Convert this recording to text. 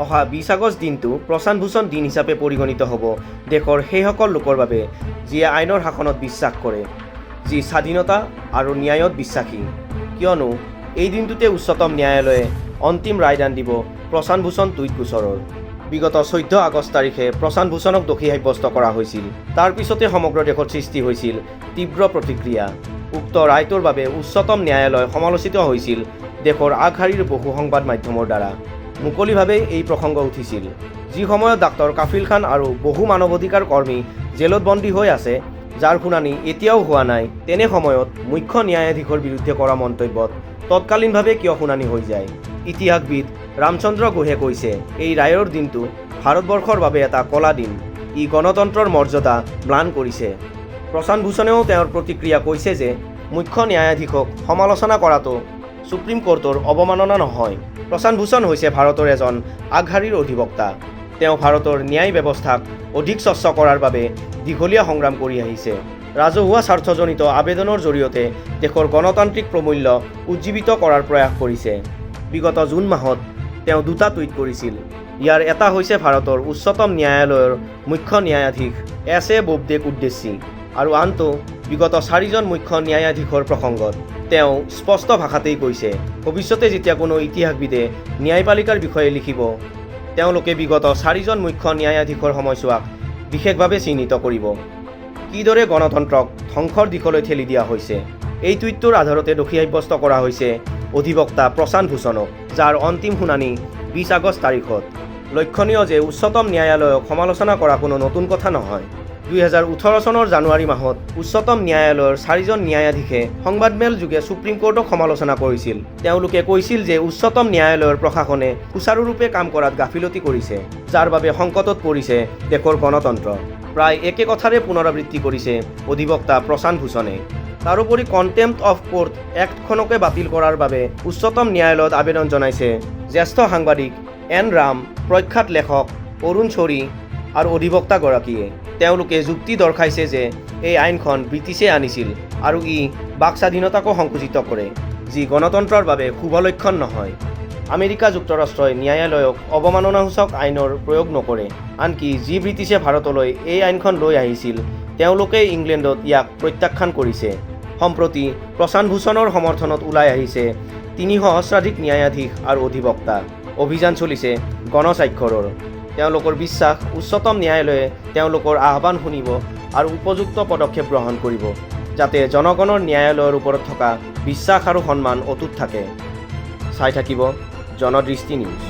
অহা 20 আগষ্ট দিনটো প্ৰশান্ত ভূষণ দিন হিচাপে পৰিগণিত হ'ব দেশৰ সেইসকল লোকৰ বাবে, যিয়ে আইনৰ শাসনত বিশ্বাস কৰে, যি স্বাধীনতা আৰু ন্যায়ত বিশ্বাসী। কিয়নো এই দিনটোতে উচ্চতম ন্যায়ালয়ে অন্তিম ৰায়দান দিব প্ৰশান্ত ভূষণ টুইট গোচৰৰ। বিগত 14 আগষ্ট তাৰিখে প্ৰশান্ত ভূষণক দোষী সাব্যস্ত কৰা হৈছিল। তাৰ পিছতে সমগ্ৰ দেশত সৃষ্টি হৈছিল তীব্ৰ প্ৰতিক্ৰিয়া। উক্ত ৰায়টোৰ বাবে উচ্চতম ন্যায়ালয় সমালোচিত হৈছিল দেশৰ আগশাৰীৰ বহু সংবাদ মাধ্যমৰ দ্বাৰা। মুকলিভাৱেই এই প্ৰসংগ উঠিছিল। যি সময়ত ডাক্তৰ কাফিল খান আৰু বহু মানৱ অধিকাৰ কৰ্মী জেলত বন্দী হৈ আছে, যাৰ শুনানি এতিয়াও হোৱা নাই, তেনে সময়ত মুখ্য ন্যায়াধীশৰ বিৰুদ্ধে কৰা মন্তব্যত তৎকালীনভাৱে কিয় শুনানি হৈ যায়? ইতিহাসবিদ ৰামচন্দ্ৰ গুহে কৈছে, এই ৰায়ৰ দিনটো ভাৰতবৰ্ষৰ বাবে এটা কলা দিন। ই গণতন্ত্ৰৰ মৰ্যাদা ম্লান কৰিছে। প্ৰশান্ত ভূষণেও তেওঁৰ প্ৰতিক্ৰিয়া কৈছে যে মুখ্য ন্যায়াধীশক সমালোচনা কৰাটো সুপ্ৰিম কোৰ্টৰ অৱমাননা নহয়। প্ৰশান্ত ভূষণ হৈছে ভাৰতৰ এজন আগশাৰীৰ অধিবক্তা। তেওঁ ভাৰতৰ ন্যায় ব্যৱস্থাক অধিক স্বচ্ছ কৰাৰ বাবে দীঘলীয়া সংগ্ৰাম কৰি আহিছে। ৰাজহুৱা স্বাৰ্থজনিত আবেদনৰ জৰিয়তে দেশৰ গণতান্ত্ৰিক প্ৰমূল্য উজ্জীৱিত কৰাৰ প্ৰয়াস কৰিছে। বিগত জুন মাহত তেওঁ দুটা টুইট কৰিছিল। ইয়াৰ এটা হৈছে ভাৰতৰ উচ্চতম ন্যায়ালয়ৰ মুখ্য ন্যায়াধীশ এছ এ বোবদেক উদ্দেশ্যি আৰু আনটো বিগত চাৰিজন মুখ্য ন্যায়াধীশৰ প্ৰসংগত। তেওঁ স্পষ্ট ভাষাতেই কৈছে, ভৱিষ্যতে যেতিয়া কোনো ইতিহাসবিদে ন্যায়পালিকাৰ বিষয়ে লিখিব, তেওঁলোকে বিগত চাৰিজন মুখ্য ন্যায়াধীশৰ সময়ছোৱাক বিশেষভাৱে চিহ্নিত কৰিব, কিদৰে গণতন্ত্ৰক ধ্বংসৰ দিশলৈ ঠেলি দিয়া হৈছে। এই টুইটটোৰ আধাৰতে দোষী সাব্যস্ত কৰা হৈছে অধিবক্তা প্ৰশান্ত ভূষণক, যাৰ অন্তিম শুনানি 20 আগষ্ট তাৰিখত। লক্ষণীয় যে উচ্চতম ন্যায়ালয়ক সমালোচনা কৰা কোনো নতুন কথা নহয়। 2018 চনৰ জানুৱাৰী মাহত উচ্চতম ন্যায়ালয়ৰ চাৰিজন ন্যায়াধীশে সংবাদমেল যোগে সুপ্ৰিম কোৰ্টক সমালোচনা কৰিছিল। তেওঁলোকে কৈছিল যে উচ্চতম ন্যায়ালয়ৰ প্ৰশাসনে সুচাৰুৰূপে কাম কৰাত গাফিলতি কৰিছে, যাৰ বাবে সংকটত পৰিছে দেশৰ গণতন্ত্ৰ। প্ৰায় একে কথাৰে পুনৰাবৃত্তি কৰিছে অধিবক্তা প্ৰশান্ত ভূষণে। তাৰোপৰি কণ্টেম্পট অফ কোৰ্ট এক্টখনকে বাতিল কৰাৰ বাবে উচ্চতম ন্যায়ালয়ত আবেদন জনাইছে জ্যেষ্ঠ সাংবাদিক এন ৰাম, প্ৰখ্যাত লেখক অৰুণ শ্বৰী আৰু অধিবক্তাগৰাকীয়ে। তেওঁলোকে যুক্তি দৰ্শাইছে যে এই আইনখন ব্ৰিটিছে আনিছিল আৰু ই বাক স্বাধীনতাকো সংকুচিত কৰে, যি গণতন্ত্ৰৰ বাবে শুভ লক্ষণ নহয়। আমেৰিকা যুক্তৰাষ্ট্ৰই ন্যায়ালয়ক অৱমাননাসূচক আইনৰ প্ৰয়োগ নকৰে। আনকি যি ব্ৰিটিছে ভাৰতলৈ এই আইনখন লৈ আহিছিল, তেওঁলোকেই ইংলেণ্ডত ইয়াক প্ৰত্যাখ্যান কৰিছে। সম্প্ৰতি প্ৰশান্ত ভূষণৰ সমৰ্থনত ওলাই আহিছে 3 সহস্ৰাধিক ন্যায়াধীশ আৰু অধিবক্তা। অভিযান চলিছে গণস্বাক্ষৰৰ। তেওঁলোকৰ বিশ্বাস, উচ্চতম ন্যায়ালয়ে তেওঁলোকৰ আহ্বান শুনিব আৰু উপযুক্ত পদক্ষেপ গ্ৰহণ কৰিব, যাতে জনগণৰ ন্যায়ালয়ৰ ওপৰত থকা বিশ্বাস আৰু সন্মান অটুট থাকে। চাই থাকিব জনদৃষ্টি নিউজ।